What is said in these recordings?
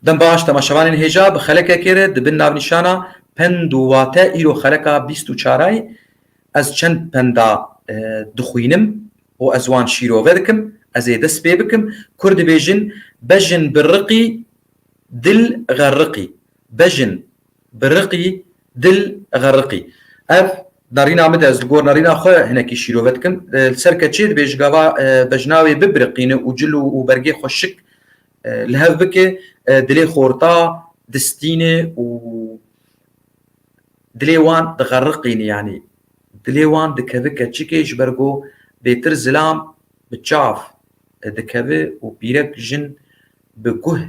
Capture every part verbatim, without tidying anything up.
Dem baş, temaşevanên hêja, bi xelekekê re di bin navnîşana pend û wate îro xeleka bîst û çarayê ez çend penda, e, dixwînim û ez wan şîrove dikim, ez ê dest pê bikim. Kur dibêjin, bejin bi riqî dil xerriqî. Bejin bi riqî dil xerriqî. Ev nerîna min de, ez li gor nerîna xwe hinekî şîrove dikim. E, li ser keçê dibêje gava, e, bejna wê bibiriqîne û cil û, û bergê xweşik, e, li hev bike, e, dilê xorta distîne û dilê wan dixerriqîne, yanî dilê wan dikeve keçikê, ji ber ku bêtir zilam bi çav, e, dikeve û pîrek jin bi guh,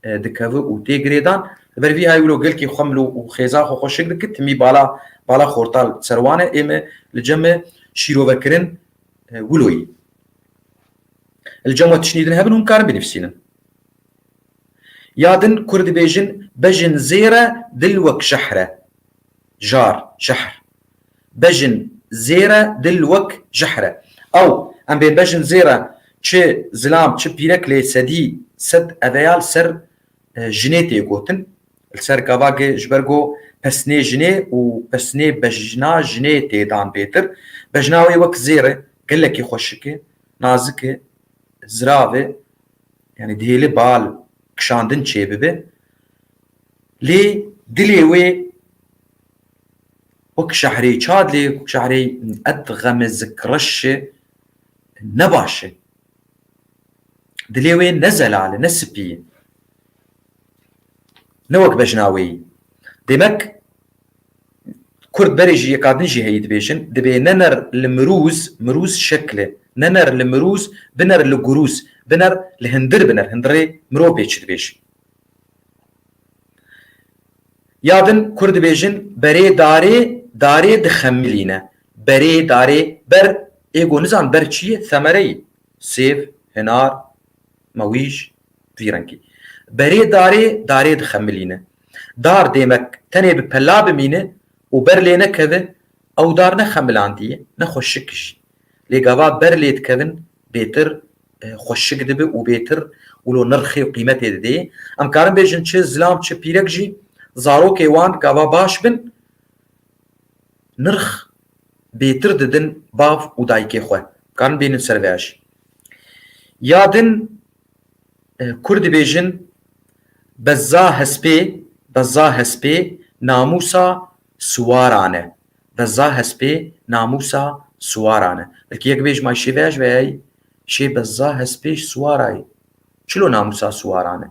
e, dikeve û tê girêdan. Li ber vî hayê wilo gelkî xwe mil û xêza xwe xweşik dike, timî bala, bala xorta li ser wan e. Ê me li cem me şîrovekirin, e, wilo yî. Li cem we tiştî din hebin, hûn karin binivîsînin. Ya din kur dibêjin, bejin zêr e, dil wek jehr e. Jar, jehr. Bejin zêr e, dil wek jehr e. Ew, em bê bejin zêr e, çi zilam, çi pîrek lê sedî sed eveya li ser, e, jinê tê gotin. Li ser gava ge ji ber ku pesnê jinê û pesnê bejna jinê tê dan bêtir. Bejna wê wek zêr e, gelekî xweşik e, nazik e, zirav e, yanî dihêli bal kişandin çêbibe. Lê dilê wê wek şehrê, ça dilê wek şehrê, qet xemizik reş e, ne baş e. Dilê wê ne zelal e, ne spî ye. Ne wek bejna wê yî. Demek Kurd berê jî yeka din jî heyî dibêjin, dibê nener li mirûz, mirûz şekl e, nener li mirûz, biner li gurûz, biner li hindir biner, hindirê mirov bê çi dibêjin. Ya din kur dibêjin, berê darê, darê dixemilîne. Berê darê, ber, ê go nizan ber çi ye? Semereyî. Sêv, hinar, mewîj, vî rengî. Berê darê, darê dixemilîne. Dar demek tenê bi pela bimîne û ber lê nekeve, ew dar ne xemilandiye, ne xweşik jî. Lê gava ber lê dikevin, bêtir, e, xweşik dibe û bêtir wilo nirxê û qîmetê didê. Em karin bêjin çi zilam, çi pîrek jî zarokê wan gava baş bin, nirx bêtir didin bav û dayikê xwe. Karin bênin ser vê jî. Ya din, e, kur dibêjin, bezza hespê, bezza hespê namûsa siwaran e. Bezza hespê namûsa siwaran e. Belkî yek bêj ma şê vê jî veyayî, şê bezza hespê siwara ye. Çilo namûsa siwaran e?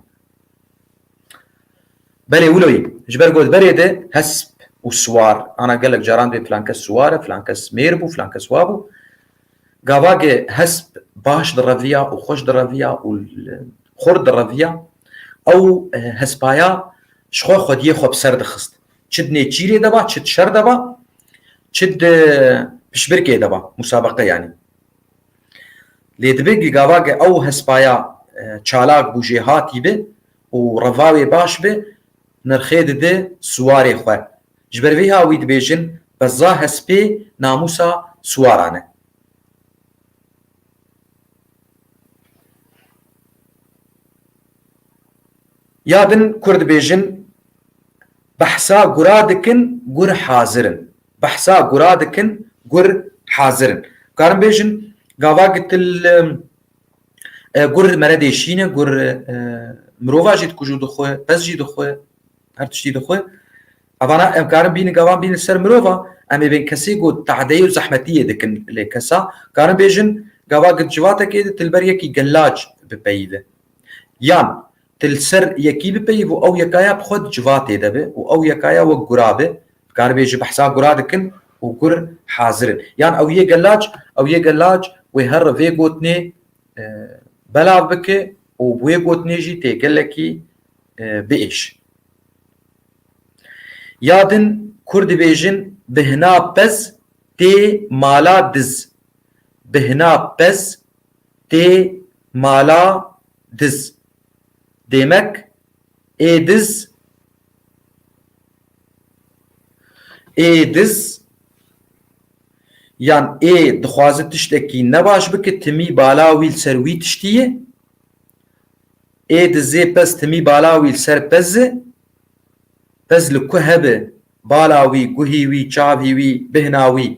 Belê wilo ye. Ji ber got berê de hesp û siwar. Ana gelek caran dibê filan kes siwar e, filan kes mêr bû, filan kes wa bû. Gava ge hesp baş direviya û xweş direviya û l-, xurt direviya, ew, e, hespaya ji xwe xwediyê xwe bi ser dixist. Çi di nêçîrê de ba, çi di şer de ba, çi di piştbirkê de ba, musabeqe yanî. Lê dibe gava ge ew hespaya, e, çalak bû, jêhatî bi û reva wê baş bi, nirxê dide siwarê xwe. Ji ber vê ha wî dibêjin, bezza hespê namûsa siwaran e. Ya din kur dibêjin, behsa gura dikin, gur hazir in. Behsa gura dikin, gur hazir in. Karin bêjin, gava gitil, e, gur mere dêşîne, gur, e, mirova jî dikujû dixwe, pez jî dixwe, her tiştî dixwe. Evana em karin bînin, gavan bînin ser mirova, em ê bên kesê ku tehdeyê û zehmetiyê dikin lê kesa. Karin bêjin, gava gid civatekê de til ber yekî gellac bipeyive. Yan til ser yekî bipeyiv û ew yekaya bi xwe di civatê de be û ew yekaya wek gura be. Karin bêjin behsa gura dikin û gur hazir in. Yan ew yê gellac, ew yê gellac wê her vê gotinê, e, belav bike û bi wê gotinê jî tê gelekî, e, biêş. Ya din kur dibêjin, bihna pez tê mala diz. Bihna pez tê mala diz. Demek ê diz, ê diz yan ê dixwaze tiştekî nebaş bike, timî bala wî li ser wî tiştî ye. Ê dizê pez timî bala wî li ser pez e. Pez li ku hebe, bala wî, guhî wî, çavî wî, bêhna wî,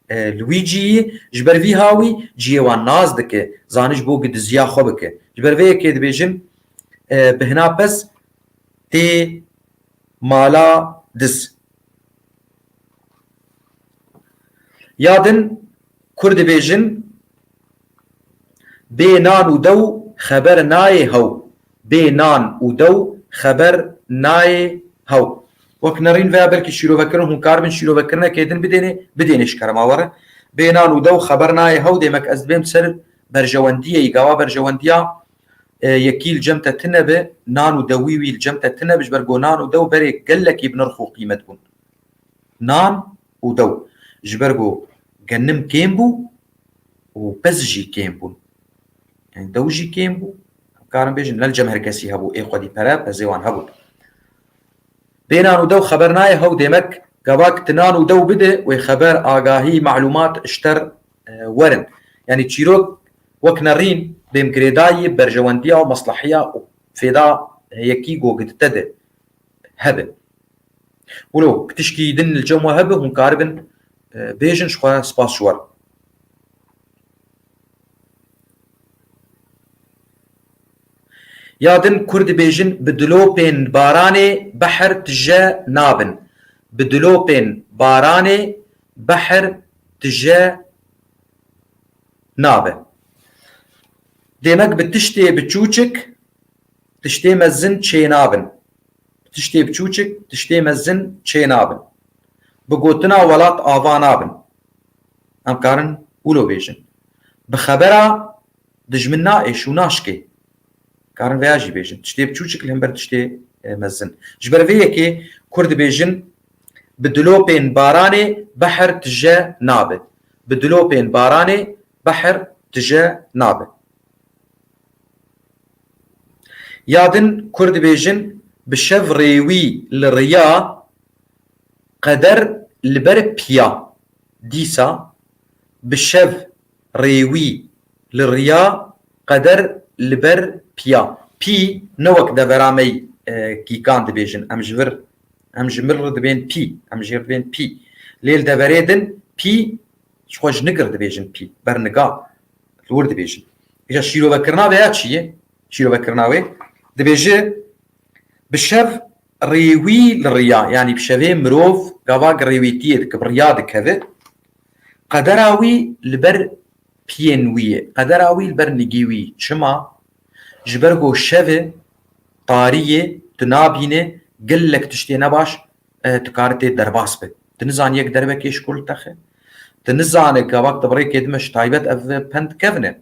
e, li wî cî yî, ji ber vî hawî ciyê wan nas dike, zanî ji bo ku diziya xwe bike. Ji ber vê yekê dibêjin, e, bêhna pez tê mala diz. Ya din kur dibêjin, bê nan û dew xeber nayê hew. Bê nan û dew xeber nayê hew. Wek nerîn veya belkî şîrovekirin, hûn karibin şîrovekirinek ê din bidênê, bidênê ji kerema we re. Bê nan û dew xeber nayê hew, demek ez dibêm ser berjewendiyê, gava berjewendiya, e, yekî li cem te tune be, nan û dewî wî li cem te tune be, ji ber ku nan û dew berê gelekî bi nirx û qîmet bûn. Nan û dew. Ji ber ku genim kêm bû û pez jî kêm bûn. Yani dew jî kêm bû. Karin bêjin, ne li cem her kesî hebû, ê xwedî pere, pezê wan hebû. Bê nan û dew xeber nayê hew, demek gavak tu nan û dew bide, wê xeber, agahî, malûmat, ji te re, e, werin. Yani çîrok wek nerîn bêm girêdayî berjewendiya û meslehiya û fêda yekî ku di te de hebe. Wilo ku tişkî din li cem we hebe, hûn karibin, e, bêjin, ji xwe spas ji we re. Ya din kur dibêjin, bi dilopên baranê behr tije nabin. Bi dilopên baranê behr tije nabe. Demek bi tiştê biçûçik tiştê mezin çê nabin. Tiştê biçûçik, tiştê mezin çê nabin. Bi gotina welat ava nabin. Em karin wilo bêjin. Bi xebera dijmin naêş û naşkê. Karin veya jî bêjin. Tiştê biçûçik li hember tiştê, e, mezin. Ji ber vê yekê kur dibêjin, bi dilopên baranê behr tije nabe. Bi dilopên baranê behr tije nabe. Ya din kur dibêjin, bi şev rêwî li riya qeder li ber piya. Dîsa bi şev rêwî li riya qeder li ber piya. Pî ne wek devera me yî, e, kîkan dibêjin. Em ji vir, em ji mir re dibên pî, em jê re dibên pî. Lê li deverê din pî, ji xwe ji nigir dibêjin pî, berniga. Li wir dibêjin. Îja şîrovekirina vê ya çi ye? Şîrovekirina wê dibêje, bi şev rêwî li riya, yanî bi şevê mirov gava rêwîtiyê dike, bi riya dikeve. Qedera wî li ber piyên wî ye. Qedera wî li ber nigî wî. Çima? Ji ber ku şev e, tarî ye, tu nabîne, gelek tiştê nebaş, e, tu kare tê derbas be. Tu nizanî yek derbekê ji ku li texe. Tu nizane gavak di birêkê dime ji taybet ev pend kevne.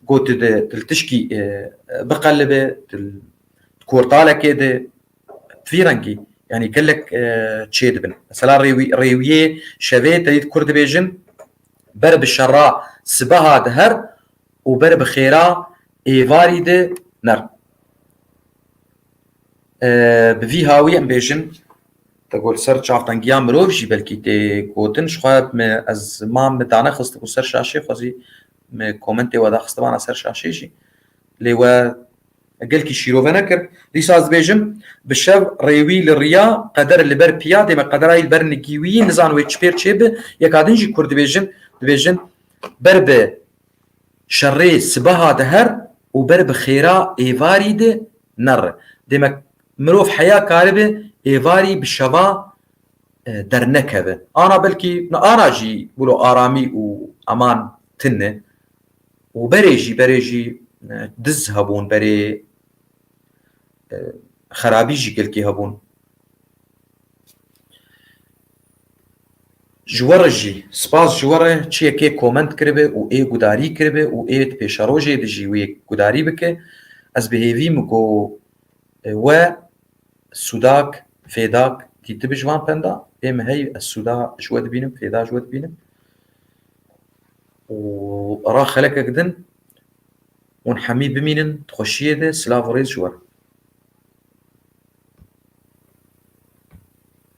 Got tu di, tu li tişkî, e, biqelibe, tu li kortalekê de, vî rengî, yanî gelek, e, çê dibin. Mesela rêwî-, rêwiyê şevê te dît kur dibêjin, ber bi şerra sibeha diher û ber bi xêra êvarî di ner. E, bi vî hawî em bêjin, te got ser çavtengiya mirov jî belkî tê gotin, ji xwe me, ez mam min danexistibû ser şaşê, xwezî me komentê we daxistibana ser şaşê jî. Lê we gelkî şîrove nekir. Dîsa ez dibêjim, bi şev rêwî li riya, qeder li ber piya, demek qedera wî li ber nigî wî, nizan wê çi pêr çêbi. Yeka din jî kur dibêjin, dibêjin, ber bi şerê sibeha diher û ber bi xêra êvarî di nere. Demek mirov heya karibe êvarî bi şeva, e, dernekeve. Ana belkî, ana jî wilo aramî û eman tune. Û berê jî, berê jî, e, diz hebûn, berê, e, xerabî jî gelkî hebûn. Ji we re jî, spas ji we re, çi yekê koment kiribe û ê gudarî kiribe û ê di pêşerojê de jî wê gudarî bike. Ez bi hêvî me ku, e, we sûdak, fêdak dîtibe ji van penda. Ê min hey, ez sûda ji we dibînim, fêda ji we dibînim. Û ra xelekek din hûn hemî bimînin di xweşiyê de, silav û rêz ji we re.